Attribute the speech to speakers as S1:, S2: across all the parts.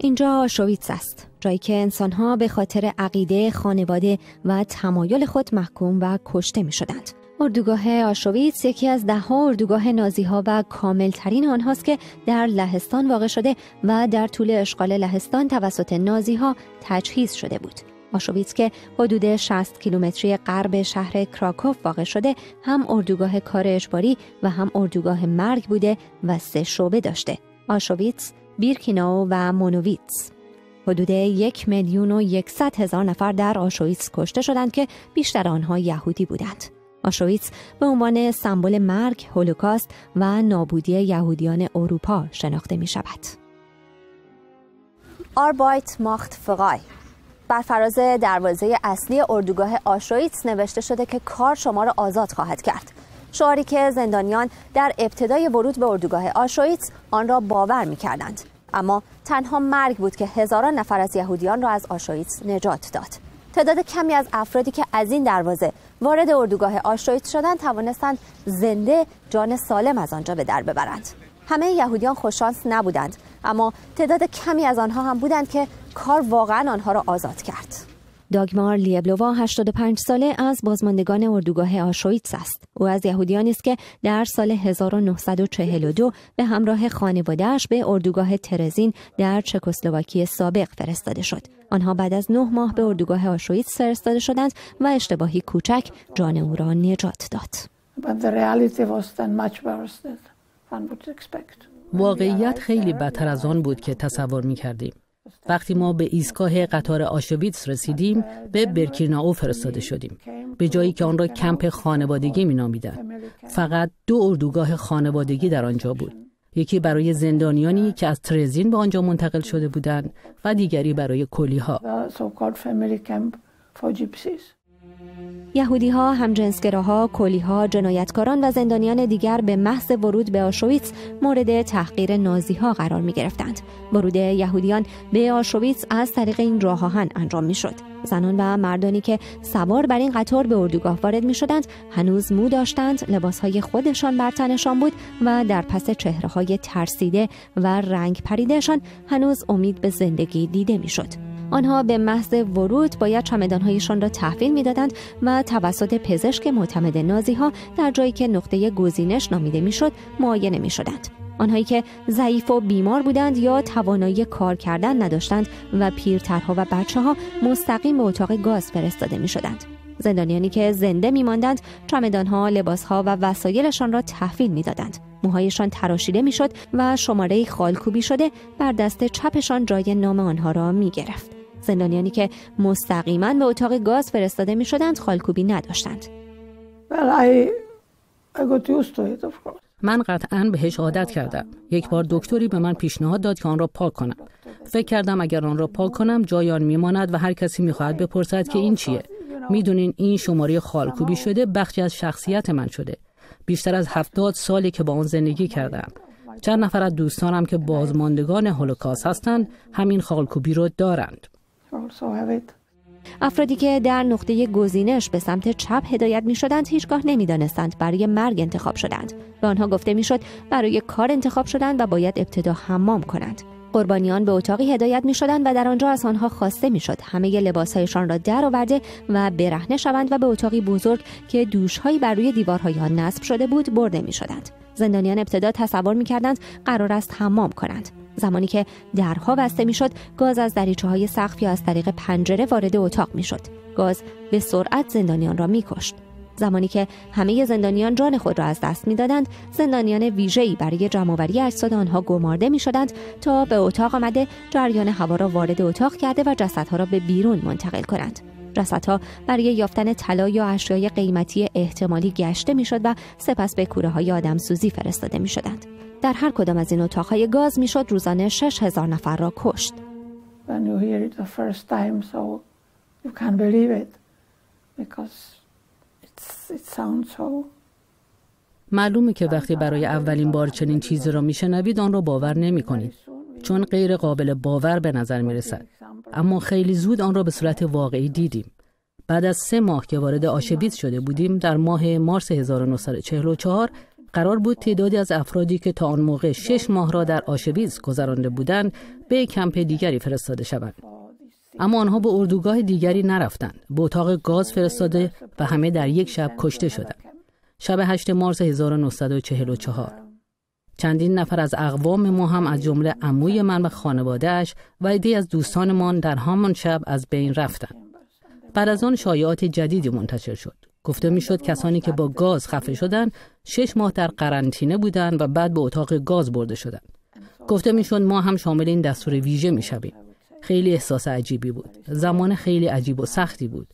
S1: اینجا آشویتس است، جایی که انسانها به خاطر عقیده، خانواده و تمایل خود محکوم و کشته می شدند. اردوگاه آشویتس یکی از دهها اردوگاه نازی‌ها و کاملترین آنهاست که در لهستان واقع شده و در طول اشغال لهستان توسط نازی‌ها تجهیز شده بود. آشویتس که حدود 60 کیلومتری غرب شهر کراکوف واقع شده، هم اردوگاه کار اجباری و هم اردوگاه مرگ بوده و 3 شعبه داشته: آشویتس، بیرکیناو و مونوویتس. حدود 1,100,000 نفر در آشویتس کشته شدند که بیشتر آنها یهودی بودند. آشویتس به عنوان سمبل مرگ، هولوکاست و نابودی یهودیان اروپا شناخته می شود. Arbeit macht frei. بر فراز دروازه اصلی اردوگاه آشویتس نوشته شده که کار شما را آزاد خواهد کرد. شعاری که زندانیان در ابتدای ورود به اردوگاه آشویتس آن را باور می کردند. اما تنها مرگ بود که هزاران نفر از یهودیان را از آشویتس نجات داد. تعداد کمی از افرادی که از این دروازه وارد اردوگاه آشویتس شدند توانستند زنده جان سالم از آنجا به در ببرند. همه یهودیان خوششانس نبودند، اما تعداد کمی از آنها هم بودند که کار واقعا آنها را آزاد کرد. داگمار لیبلووا 85 ساله از بازماندگان اردوگاه آشویتس است. او از یهودیانی است که در سال 1942 به همراه خانواده‌اش به اردوگاه ترزین در چکسلواکی سابق فرستاده شد. آنها بعد از 9 ماه به اردوگاه آشویتس فرستاده شدند و اشتباهی کوچک جان او را نجات داد.
S2: واقعیت خیلی بدتر از آن بود که تصور می‌کردیم. وقتی ما به ایستگاه قطار آشویتس رسیدیم، به برکیناو فرستاده شدیم، به جایی که آن را کمپ خانوادگی مینامیدند. فقط 2 اردوگاه خانوادگی در آنجا بود، یکی برای زندانیانی که از ترزین به آنجا منتقل شده بودند و دیگری برای کولی‌ها.
S1: یهودی‌ها، همجنسگراها، کولی‌ها، جنایتکاران و زندانیان دیگر به محض ورود به آشویتس مورد تحقیر نازی‌ها قرار می‌گرفتند. ورود یهودیان به آشویتس از طریق این راه آهن انجام می‌شد. زنان و مردانی که سوار بر این قطار به اردوگاه وارد می‌شدند هنوز مو داشتند، لباس‌های خودشان بر تنشان بود و در پس چهره‌های ترسیده و رنگ پریده‌شان هنوز امید به زندگی دیده می‌شد. آنها به محض ورود باید چمدانهایشان را تحویل می‌دادند و توسط پزشک معتمد نازی‌ها در جایی که نقطه گزینش نامیده می‌شد معاینه می‌شدند. آنهایی که ضعیف و بیمار بودند یا توانایی کار کردن نداشتند و پیرترها و بچه‌ها مستقیم به اتاق گاز فرستاده می‌شدند. زندانیانی که زنده می‌ماندند چمدانها، لباسها و وسایلشان را تحویل می‌دادند. موهایشان تراشیده می‌شد و شماره خالکوبی شده بر دست چپشان جای نام آنها را می‌گرفت. زندانیانی که مستقیما به اتاق گاز فرستاده می شدند خالکوبی نداشتند.
S2: من قطعاً بهش عادت کردم. یک بار دکتری به من پیشنهاد داد که آن را پاک کنم. فکر کردم اگر آن را پاک کنم جای آن میماند و هر کسی میخواهد بپرسد که این چیه. میدونین این شماره خالکوبی شده بخشی از شخصیت من شده. بیشتر از 70 سالی که با آن زندگی کردم. چند نفر از دوستانم که بازماندگان هولوکاست هستند همین خالکوبی رو دارند.
S1: افرادی که در نقطه گزینش به سمت چپ هدایت می شدند هیچگاه نمی دانستند برای مرگ انتخاب شدند. به آنها گفته می شد برای کار انتخاب شدند و باید ابتدا حمام کنند. قربانیان به اتاقی هدایت می شدند و در آنجا از آنها خواسته می شد همه لباسهایشان را درآورده و برهنه شوند و به اتاقی بزرگ که دوشهایی بر روی دیوارهای آن نصب شده بود برده می شدند. زندانیان ابتدا تصور می کردند قرار است حمام کنند. زمانی که درها بسته میشد، گاز از دریچه‌های سقف یا از طریق پنجره وارد اتاق میشد. گاز به سرعت زندانیان را میکشت. زمانی که همه زندانیان جان خود را از دست میدادند، زندانیان ویژه‌ای برای جمع‌آوری اجساد آنها گمارده میشدند تا به اتاق آمده جریان هوا را وارد اتاق کرده و جسدها را به بیرون منتقل کنند. جسدها برای یافتن طلا یا اشیای قیمتی احتمالی گشته میشد و سپس به کوره‌های آدمسوزی فرستاده میشدند. در هر کدام از این اتاق‌های گاز میشد روزانه 6000 نفر را کشت.
S2: معلومه که وقتی برای اولین بار چنین چیزی را میشنوید آن را باور نمی‌کنید، چون غیر قابل باور به نظر می‌رسد. اما خیلی زود آن را به صورت واقعی دیدیم. بعد از 3 ماه که وارد آشویتس شده بودیم، در ماه مارس 1944 قرار بود تعدادی از افرادی که تا آن موقع 6 ماه را در آشویتس گذرانده بودند به کمپ دیگری فرستاده شوند. اما آنها به اردوگاه دیگری نرفتند. به اتاق گاز فرستاده و همه در یک شب کشته شدند. شب 8 مارس 1944. چندین نفر از اقوام ما هم، از جمله عموی من و خانوادهش و عده‌ای از دوستانمان، در همان شب از بین رفتند. بعد از آن شایعات جدیدی منتشر شد. گفته میشد کسانی که با گاز خفه شدند 6 ماه در قرنطینه بودند و بعد به اتاق گاز برده شدند. گفته میشد ما هم شامل این دستور ویژه میشویم. خیلی احساس عجیبی بود. زمان خیلی عجیب و سختی بود.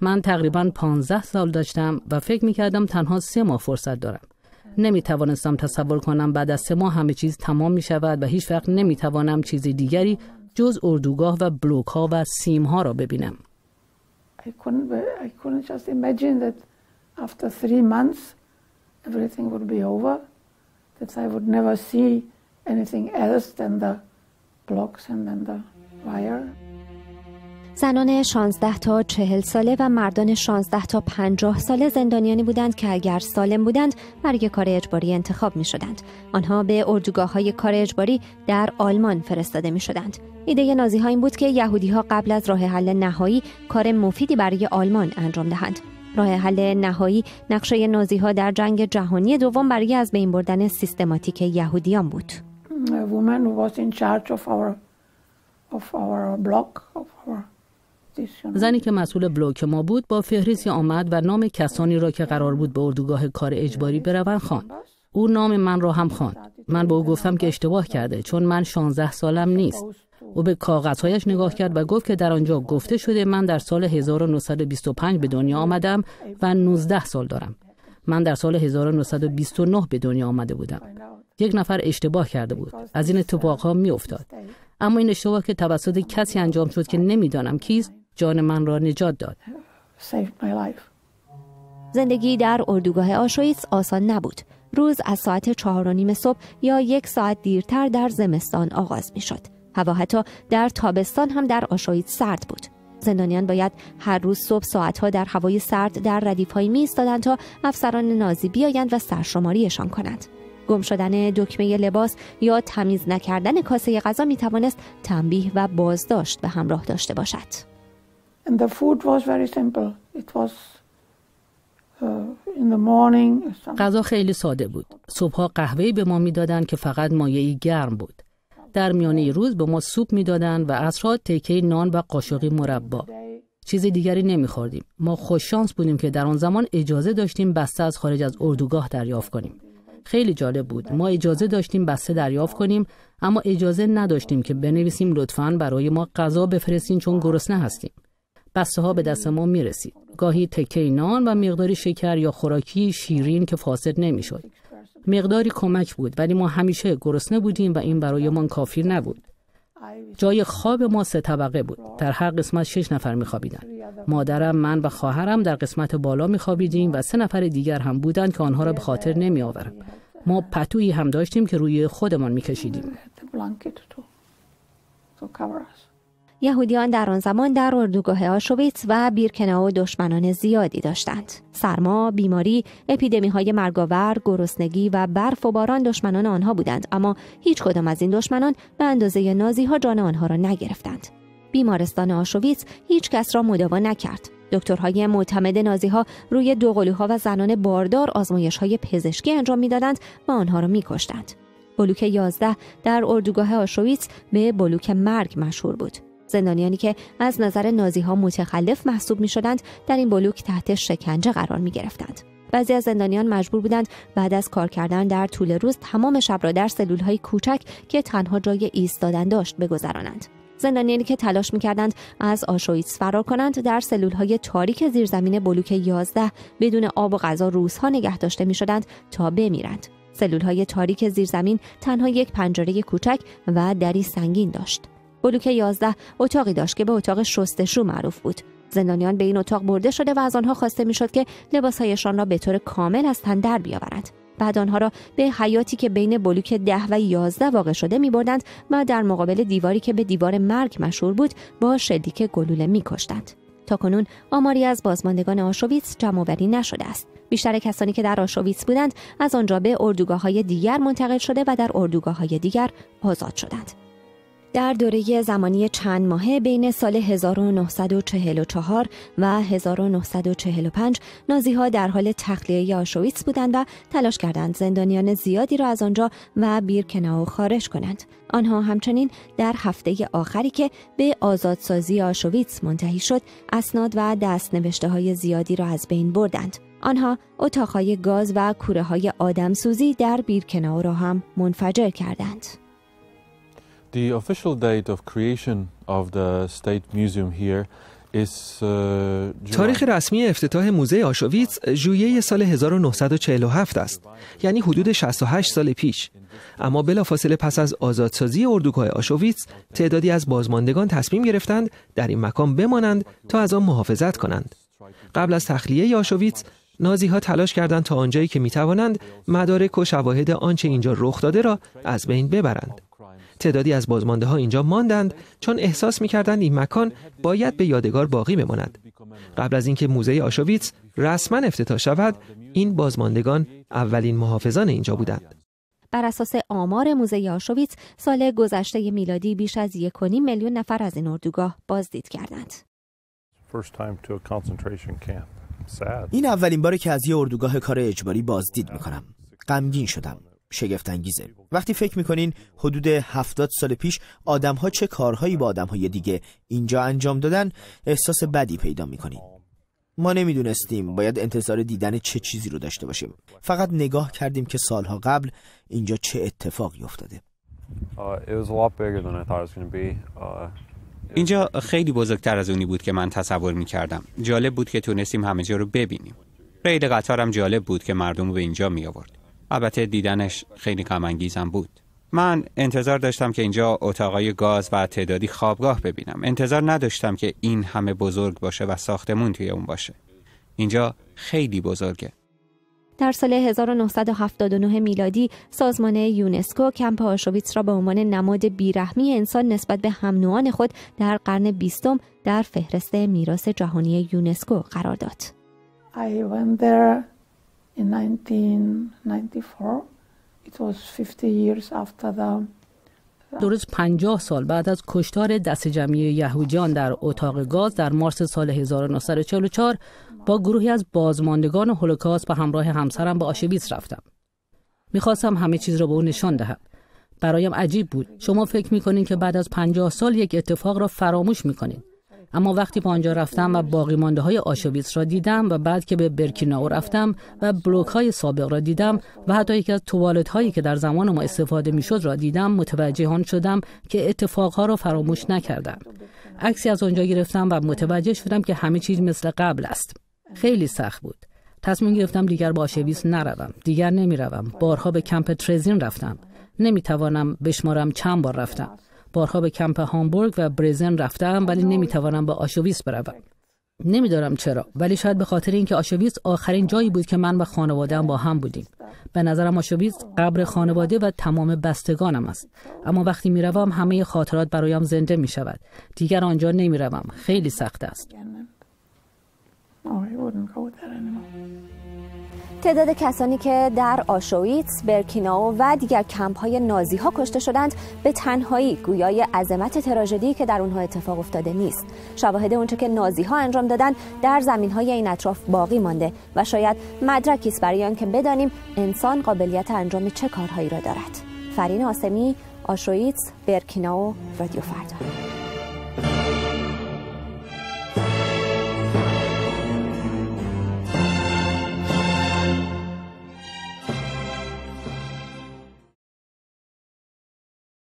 S2: من تقریبا 15 سال داشتم و فکر میکردم تنها 3 ماه فرصت دارم. نمی توانستم تصور کنم بعد از 3 ماه همه چیز تمام می شود و هیچ وقت نمی توانم چیز دیگری جز اردوگاه و بلوک ها و سیم ها را ببینم.
S3: I couldn't just imagine that after 3 months everything would be over, that I would never see anything else than the blocks and then the wire.
S1: زنان 16 تا 40 ساله و مردان 16 تا 50 ساله زندانیانی بودند که اگر سالم بودند برای کار اجباری انتخاب می شدند. آنها به اردوگاه های کار اجباری در آلمان فرستاده می شدند. ایده نازی ها این بود که یهودی ها قبل از راه حل نهایی کار مفیدی برای آلمان انجام دهند. راه حل نهایی نقشه نازی ها در جنگ جهانی دوم برای از بین بردن سیستماتیک یهودیان بود.
S3: A woman who was in charge of our block of our
S2: زنی که مسئول بلوک ما بود با فهرستی آمد و نام کسانی را که قرار بود به اردوگاه کار اجباری بروند خواند. او نام من را هم خواند. من به او گفتم که اشتباه کرده، چون من 16 سالم نیست. او به کاغذهایش نگاه کرد و گفت که در آنجا گفته شده من در سال 1925 به دنیا آمدم و 19 سال دارم. من در سال 1929 به دنیا آمده بودم. یک نفر اشتباه کرده بود. از این اتفاقها می افتاد. اما این اشتباه که توسط کسی انجام شد که نمیدانم کیست، جان من را نجات داد.
S3: Saved my life.
S1: زندگی در اردوگاه آشویتس آسان نبود. روز از ساعت 4:30 صبح یا یک ساعت دیرتر در زمستان آغاز می شد. هوا حتی در تابستان هم در آشویتس سرد بود. زندانیان باید هر روز صبح ساعتها در هوای سرد در ردیفهایی می ایستادند تا افسران نازی بیایند و سرشماریشان کنند. گم شدن دکمه لباس یا تمیز نکردن کاسه غذا می توانست تنبیه و بازداشت به همراه داشته باشد.
S3: And the food was very simple. It was in the morning.
S2: غذا خیلی ساده بود. صبحها قهوه‌ای به ما میدادند که فقط مایعی گرم بود. در میانه روز به ما سوپ میدادند و عصرها تکه نان و قاشقی مربا. چیز دیگری نمیخوردیم. ما خوش شانس بودیم که در آن زمان اجازه داشتیم بسته از خارج از اردوگاه دریافت کنیم. خیلی جالب بود. ما اجازه داشتیم بسته دریافت کنیم، اما اجازه نداشتیم که بنویسیم لطفاً برای ما غذا بفرستین، چون گرسنه هستیم. بسته ها به دست ما می رسید. گاهی تکه نان و مقداری شکر یا خوراکی شیرین که فاسد نمیشد. مقداری کمک بود، ولی ما همیشه گرسنه بودیم و این برایمان کافی نبود. جای خواب ما سه طبقه بود. در هر قسمت شش نفر میخوابیدند. مادرم، من و خواهرم در قسمت بالا میخوابیدیم و سه نفر دیگر هم بودند که آنها را به خاطر نمیآورم. ما پتویی هم داشتیم که روی خودمان میکشیدیم.
S1: یهودیان در آن زمان در اردوگاه آشویتس و بیرکناو دشمنان زیادی داشتند. سرما، بیماری، اپیدمی های مرگاور، گرسنگی و برف و باران دشمنان آنها بودند، اما هیچ کدام از این دشمنان به اندازه نازی ها جان آنها را نگرفتند. بیمارستان آشویتس هیچ کس را مداوا نکرد. دکترهای معتمد نازی ها روی دوقلوها و زنان باردار آزمایش های پزشکی انجام میدادند و آنها را میکشتند. بلوک 11 در اردوگاه آشویتس به بلوک مرگ مشهور بود. زندانیانی که از نظر نازی ها متخلف محسوب می شدند در این بلوک تحت شکنجه قرار می گرفتند. بعضی از زندانیان مجبور بودند بعد از کار کردن در طول روز تمام شب را در سلول های کوچک که تنها جای ایستادن داشت بگذرانند. زندانیانی که تلاش میکردند از آشویتس فرار کنند در سلول های تاریک زیرزمین بلوک 11 بدون آب و غذا روزها نگه داشته می شدند تا بمیرند. سلول های تاریک زیرزمین تنها یک پنجره کوچک و دری سنگین داشت. بلوک 11 اتاقی داشت که به اتاق شستشو معروف بود. زندانیان به این اتاق برده شده و از آنها خواسته میشد که لباسهایشان را به طور کامل از تن در بیاورند. بعد آنها را به حیاطی که بین بلوک 10 و 11 واقع شده می بردند و در مقابل دیواری که به دیوار مرگ مشهور بود با شلیک گلوله میکشتند. تاکنون آماری از بازماندگان آشویتس جمع‌آوری نشده است. بیشتر کسانی که در آشویتس بودند از آنجا به اردوگاه‌های دیگر منتقل شده و در اردوگاه‌های دیگر آزاد شدند. در دوره زمانی چند ماهه بین سال 1944 و 1945 نازی‌ها در حال تخلیه آشویتس بودند و تلاش کردند زندانیان زیادی را از آنجا و بیرکناو خارج کنند. آنها همچنین در هفته آخری که به آزادسازی آشویتس منتهی شد، اسناد و دستنوشته‌های زیادی را از بین بردند. آنها اتاق‌های گاز و کوره‌های آدمسوزی در بیرکناو را هم منفجر کردند.
S4: The official date of creation of the state museum here is
S5: تاریخ رسمی افتتاح موزه آشویتس ژوئیه سال 1947 است، یعنی حدود 68 سال پیش. اما بلافاصله پس از آزادسازی اردوگاه آشویتس، تعدادی از بازماندگان تصمیم گرفتند در این مکان بمانند تا از آن محافظت کنند. قبل از تخلیه آشویتس، نازی ها تلاش کردند تا آنجایی که میتوانند مدارک و شواهد آنچه اینجا رخ داده را از بین ببرند. تعدادی از بازمانده ها اینجا ماندند، چون احساس میکردند این مکان باید به یادگار باقی بماند. قبل از اینکه موزه آشویتس رسما افتتاح شود، این بازماندگان اولین محافظان اینجا بودند.
S1: بر اساس آمار موزه آشویتس، سال گذشته میلادی بیش از 1.5 میلیون نفر از این اردوگاه بازدید کردند.
S6: این اولین باره که از یه اردوگاه کار اجباری بازدید میکنم. غمگین شدم. شگفت انگیزه. وقتی فکر میکنین حدود 70 سال پیش آدمها چه کارهایی با آدمهای دیگه اینجا انجام دادن، احساس بدی پیدا میکنین. ما نمیدونستیم باید انتظار دیدن چه چیزی رو داشته باشیم. فقط نگاه کردیم که سالها قبل اینجا چه اتفاقی افتاده.
S7: اینجا خیلی بزرگتر از اونی بود که من تصور میکردم. جالب بود که تونستیم همه جا رو ببینیم. ریل قطارم جالب بود که مردم رو به اینجا می آورد. البته دیدنش خیلی غم انگیزم بود. من انتظار داشتم که اینجا اتاقای گاز و تعدادی خوابگاه ببینم. انتظار نداشتم که این همه بزرگ باشه و ساختمون توی اون باشه. اینجا خیلی بزرگه.
S1: در سال 1979 میلادی سازمان یونسکو کمپ آشویتس را به عنوان نماد بیرحمی انسان نسبت به هم نوعان خود در قرن 20 در فهرست میراث جهانی یونسکو قرار داد.
S3: I went there in 1994. It was 50 years after the
S2: درست 50 سال بعد از کشتار دست جمعی یهودیان در اتاق گاز در مارس سال 1944 با گروهی از بازماندگان هولوکاست به همراه همسرم به آشویتس رفتم. میخواستم همه چیز را به او نشان دهم. برایم عجیب بود. شما فکر میکنین که بعد از 50 سال یک اتفاق را فراموش میکنین. اما وقتی به آنجا رفتم و باقی مانده های آشویتس را دیدم و بعد که به برکیناو رفتم و بلوک های سابق را دیدم و حتی یکی از توالت هایی که در زمان ما استفاده میشد را دیدم، متوجه آن شدم که اتفاق ها را فراموش نکردم. عکسی از آنجا گرفتم و متوجه شدم که همه چیز مثل قبل است. خیلی سخت بود. تصمیم گرفتم دیگر به آشویتس نروم. دیگر نمیروم. بارها به کمپ ترزین رفتم. نمیتوانم بشمارم چند بار رفتم. بارها به کمپ هامبورگ و برزن رفتم، ولی نمیتوانم به آشویتس بروم. نمیدانم چرا، ولی شاید به خاطر اینکه آشویتس آخرین جایی بود که من و خانواده‌ام با هم بودیم. به نظرم آشویتس قبر خانواده و تمام بستگانم است. اما وقتی میروم همه خاطرات برایم زنده میشود. دیگر آنجا نمیروم. خیلی سخت است.
S1: تعداد کسانی که در آشویتس، برکیناو و دیگر کمپ‌های نازی‌ها کشته شدند به تنهایی گویای عظمت تراژدی که در اونها اتفاق افتاده نیست. شواهد اونچه که نازی‌ها انجام دادند در زمین‌های این اطراف باقی مانده و شاید مدرکی است برای آنکه بدانیم انسان قابلیت انجام چه کارهایی را دارد. فرین آسمی، آشویتس، برکیناو، رادیو فردا.